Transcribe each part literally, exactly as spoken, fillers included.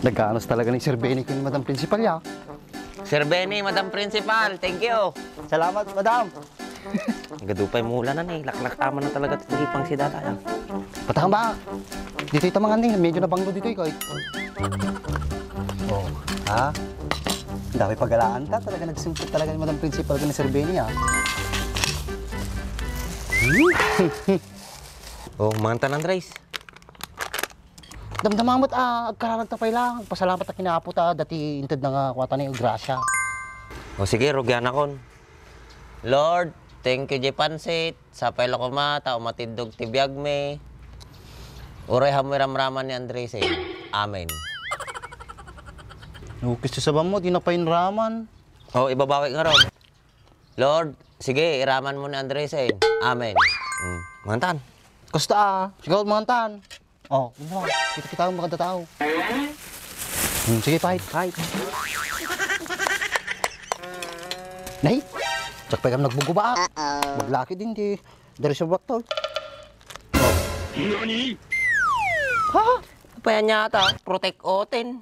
Nagkanos talaga ni Sir Benny ken Madam Principal, ya? Sir Benny, Madam Principal, thank you. Salamat, Madam. Gadu pay mula na ni, laklak tama na talaga ti pangsidata, ya. Patang ba? Dito ita mangan ni, medyo nabanglo dito ikaw, eh. Oh, ha? Dami pagalaan ta, talaga nagsumpit talaga ni Madam Principal ken ni Sir Benny, ah. Oh, mangan ta, Andres. Damdama met a agkararagta pay laeng. Agpasalamat ta ken Apo ta dati inted na nga kuwata ni grasya. O sige, rugianakon. Lord, thank you, jay pansit. Sapay la koma ta umatiddog ti biagmi. Uray hamoy ramraman ni Andres, eh. Amen. Nukis ti sabam mo, di na pay inraman. O, ibabawi ngarud. Lord, sige, iraman mo ni Andres, eh. Amen. Mm. Mangan ta. Kasta, ah. Sigaw, mangan ta. Oh, ano? Kita-kita ang maganda tao. Hmm, sige, fight, fight. Nay, tsak pa ikam nagbugubaak. Uh-oh. Maglaki din di. Dari sa bakto. Nani? Ha? Apa yan yata? Protect oten.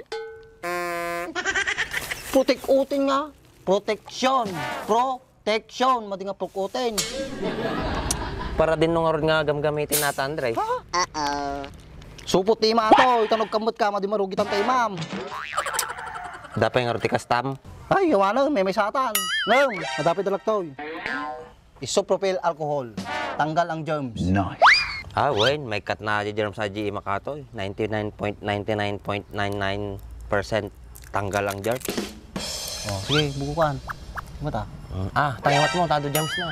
Protect oten nga. Protection. Protection. Madi nga protect oten. Para din nung arod nga gamgamitin nata, Andres. Ha? Uh-oh. Supot ti ima ato. Itanog kamot ka. Madi marugi tanta imam. Dapay nga arod ti kastam. Ay, yawana. May may satan. Ngem, madapit dalak to. Isopropyl alcohol. Tanggal ang germs. Nice. Ah, wen, maikkat na di germs a di makatoy. Ninety-nine point ninety-nine point nine nine percent tanggal ang germs. Oh, sige, bukukan. Mata. Mm, ah, tangiwat mo, tado germs na.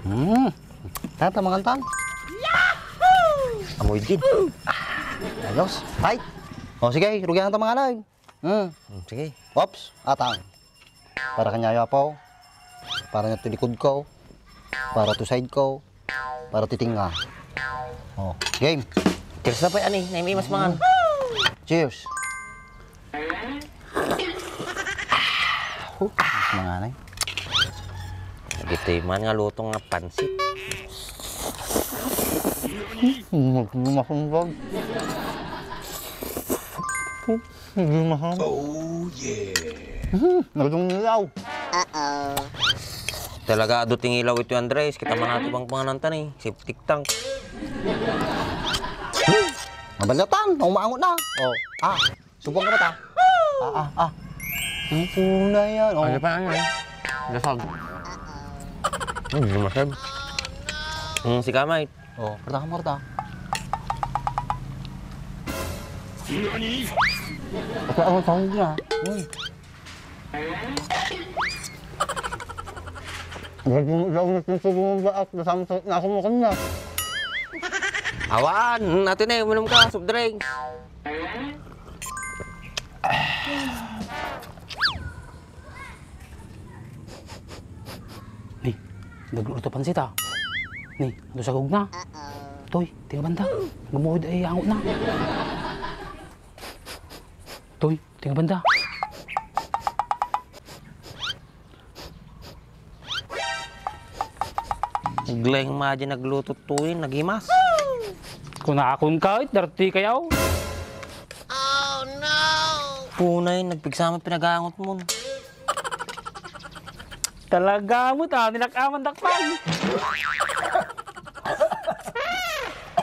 Hmm. Tata, mangan ta. Amoy din. Ayos. Fight. Oh, sige, rugian ta mangan ay. Hmm. Hmm, sige. Oops, atang. Para kaniayo, Apo. Para na ti likod ko. Para to side ko. Para ti tenga. Oh, game. Cheers na pay, ani. Naimimas mangan. Cheers. Oh, mas manganay. Ditoy man nga luto nga pansit. Hmm, mas, mas, mas. Hindi mahal. Oh, yeah. Hmm, nagdung ilaw. Uh-oh. Talaga, adu ti ngilaw iti Andres. Kita man nato bang panganan ta ni. Septic tank. Hmm, mabalatan. Umaangot na. Oh, ah. Subukan ka ba ta? Ah, ah, ah. Ang puna yan. Oh. Ano pa yan, eh? Lasag. Hmm, lumasag. Hmm, si Kamay. Oh, pertama, pertama. Nani? Ito ang sound niya. Uy. Lagi mo daw na kung sabi mo ba at nasama sa, nasa mo kanya. Awan, natin eh, uminom ka, soft drinks. Ni, nagluto pansit, ah. Ni, adu sagog na. Toy, tinga banda. Gumuhod ay angot na. Toy, tinga banda. Nagleng ma di nagluto tuwin, nagimas. Kunakon ka, it darti kayaw. Punay, nagpigsama pinagangot mo. Talaga mo ta, nilak-aman dakpan.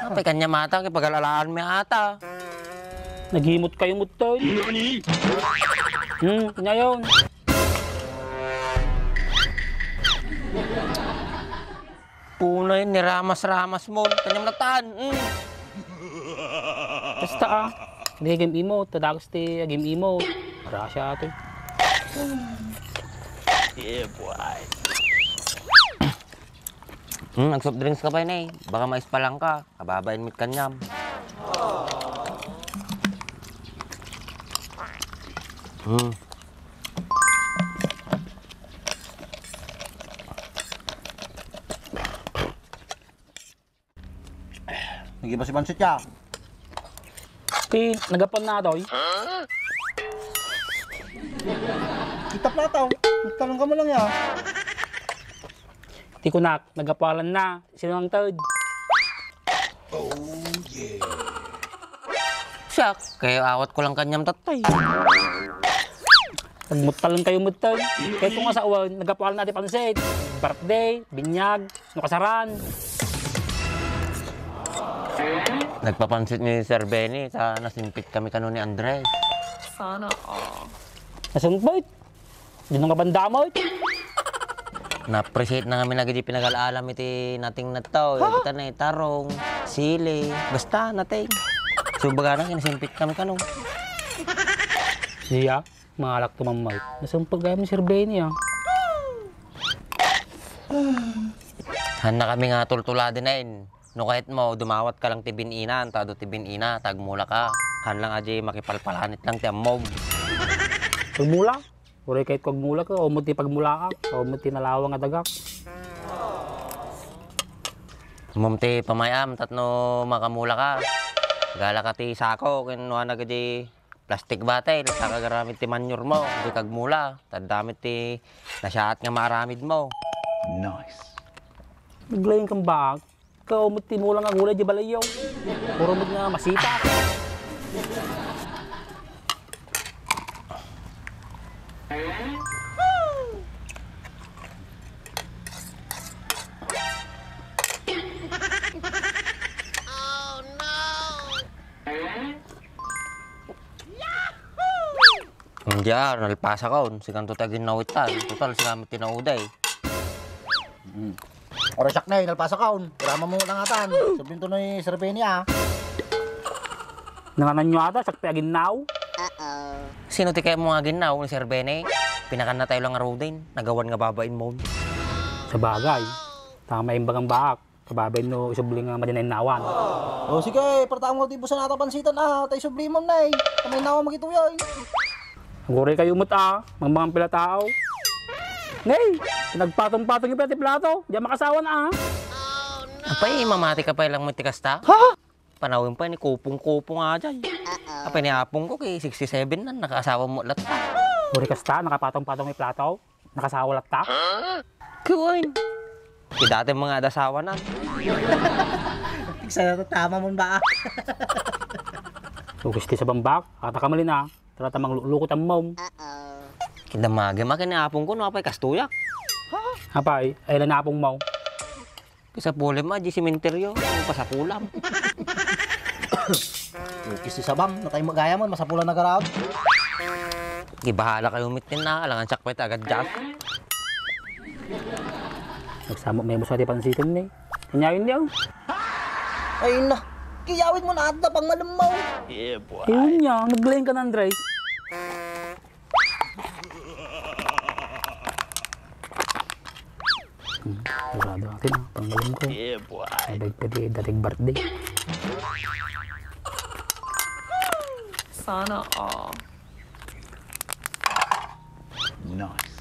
Apay kanya mata, kipagalalaan mi ata. Nagimot kayo mutol. Hmm, ngayon. Punay, niramas-ramas mo. Kanyang nagtaan. Mm. Basta, ah. Hindi game emote. Tadagos ti game emote. Grasya, ate. Yeah, boy. Hmm, nag-soft drinks ka pa yun eh. Baka maispalan ka. Kababain mo't kanyam. Hmm. Nag-iba si Pansit ya. Ti, nagapan na, Toy. Kita plataw. Nagtanong ka mo lang ya. Ti kunak, nagapalan na. Sino ang third? Oh, yeah. Siak, kay awat ko lang kaniam tattoy. Nagmuttalan kayo met tay. Kay kung asawa, nagapual na ti pansit. Birthday, binyag, no kasaran. Nagpapansit ni Sir Benny, ta nasimpit kami kano ni Andres. Sana all. Nasumpit? Di nung kabandamot? Na-appreciate na ngamin dagiti pinagala-alam iti nating nattaw. Ha? Kita na itarong, sili, basta nating. So, baga na, kinasimpit kami kano. Siya, mangalak tumamay. Nasumpag kami ni Sir Benny, ah. Hanna kami nga tultuladi na in. No kayat mo, dumawat ka lang ti bin-ina, anta adu ti bin-ina, ta agmula ka. Han lang aji makipalpalanit lang ti ammom. Agmula? Uray kayat ko agmula ka, umot ti pagmulaak, umot ti nalawang nga dagak. Ammom ti pamayam, tapno makamula ka. Gala ka ti sako, ken no anag aji plastic bottle, saka agaramid ti manure mo, di kagmula, ta adda met ti nasiaat nga maaramid mo. Nice. Naglaing kang baak. Ikaw met ti mula nga gulay di balayyo. Puro met nga masita. Diar, nalpasa ka on. Sikanto ti aginnawitan. Total, sika met ti nauday. Mm. Oras siak na, eh, nalpasa ka on. Irama mo lang atan. Sabihin to ni Sir Benny, ah. Nanganan nyo ata, siak ti aginnaw. Sino ti kayat mo nga aginnaw ni Sir Benny? Pinakan na tayo lang nga Rodin. Nagawan nga babain mo. Sabagay. Tama yung bagang baak. Kababain no isubli nga madi nainnawan. O, sige, partaam nga ti busan ata pansitan, ah, ta isubli mo, nay. Ta mainnawan magituy, ay. Aguray kayo met, ah, mangmangan pila tao. Nay, nagpatong-patong yung pila ti plato. Di makasawan, ah. Apay, mamati ka pa lang mo ti kasta? Ha? Panawin pa ni kupong-kupong ajay. Apay ni apong ko kay sixty-seven na, nakaasawa mo latta. Aguray kasta, nakapatong-patong yung plato. Nakasawa latta? Kuwan. Ti dati mga adasawa na. Tigsa na tama mo ba? Lugis ti sabambak, ata ka malin, ah. Tara ta manglukot ang mom. Kinamagi, makin ni apong ko, no, apay kastuyak. Apay, ay lang apong mo. Kisa puli mo, di sementeryo, pasapulam. Lugis ti sabam, natay mo gaya mo, masapulan na garaw. Di bahala kayo mitin na, alangan siya kwenta agad dyan. Nagsamok may musa ti pansitan ni. Kanyayon niya. Ay na, kiyawid mo na adda pang malemmaw. Yeah, boy. Ayun niya, naglain ka na, Andres. Hmm, sarado atin, ah, panggaling ko. Yeah, boy. Abay pa di, dating birthday. Sana all. Nice.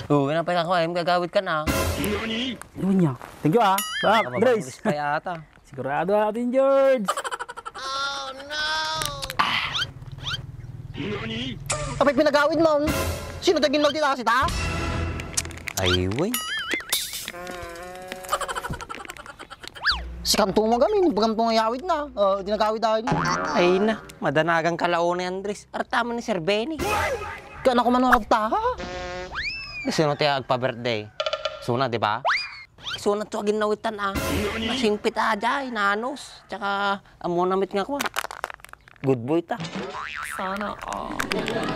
Oh, yan ang pagkakawa, yung gagawit ka na. Yun niya. Thank you, ah. Bak, Andres. Kaya ata. Sigurado natin, George. Apay pinagawid mo? Sino ta ginnaw ti tasi ta? Ay, way. Sikanto mo gamin, baganto nga yawid na. Oh, di nagawid ay. Ay na, madanagan ka launay, Andres. Artaman ni Sir Benny. Kaya na kuman ang ragta, ha? Sino ti agpa-birthday? Suna, di ba? Sunat so aginnawitan, ah. Nasingpit, ah, jay, nanos. Tsaka, amo namit nga kuwan. Good boy ta. Sana all.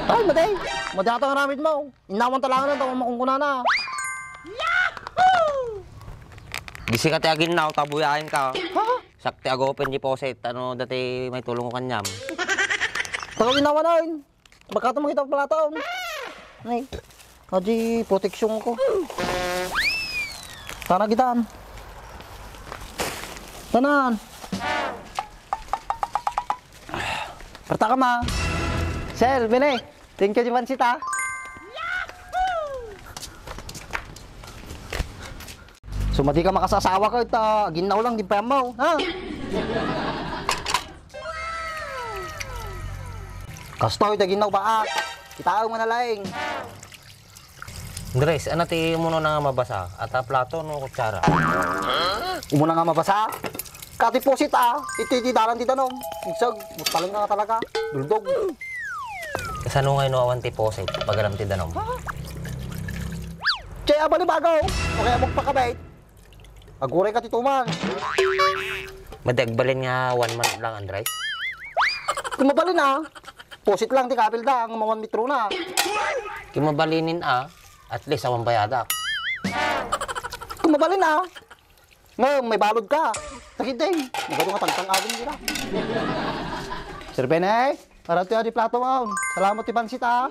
Ay, maday. Maday ata nga namit mo. Innawan talangan na, tawang makunkunana. Gisi ka ti aginnaw, tabuyain ka. Ha? Sakti agopen di poset, ano, dati may tulong ko kanyam. Taga innawan na, eh. Baka ito makita pala taon. Ay, adi, proteksyon ko. Tana gitan. Tanan. Parta ka ma. Sir, bine. Thank you, di pansit, ha? So, madi ka makasasawa ka, ita, ginnaw lang, di pa mo, ha? Kastoy, ita, ginnaw, baak. Kita, nga nalaing. Andres, ano ti umuno na nga mabasa? Ata plato no kutsara? Umuna nga mabasa? Kati pusit a, iti di dalan ti danom. Igsag, mutaleng ka talaga. Duldog. Kasano nga no awan ti pusit, pagaram ti danom? Che, abali bagaw. Okay, amok pakabait. Aguray ka ti tuman. Madi agbalin nga one month lang, Andres? Kumabalin a. Pusit lang ti kapil da, ang mga one metro na. Kimabalinin a, at least awan bayadak. Kumabalin a. Nga, may balod ka. Sakit din. Nagado nga tangtang agin dira. Sir Benay, para ti adi plato mo. Salamat ti pansit, ah.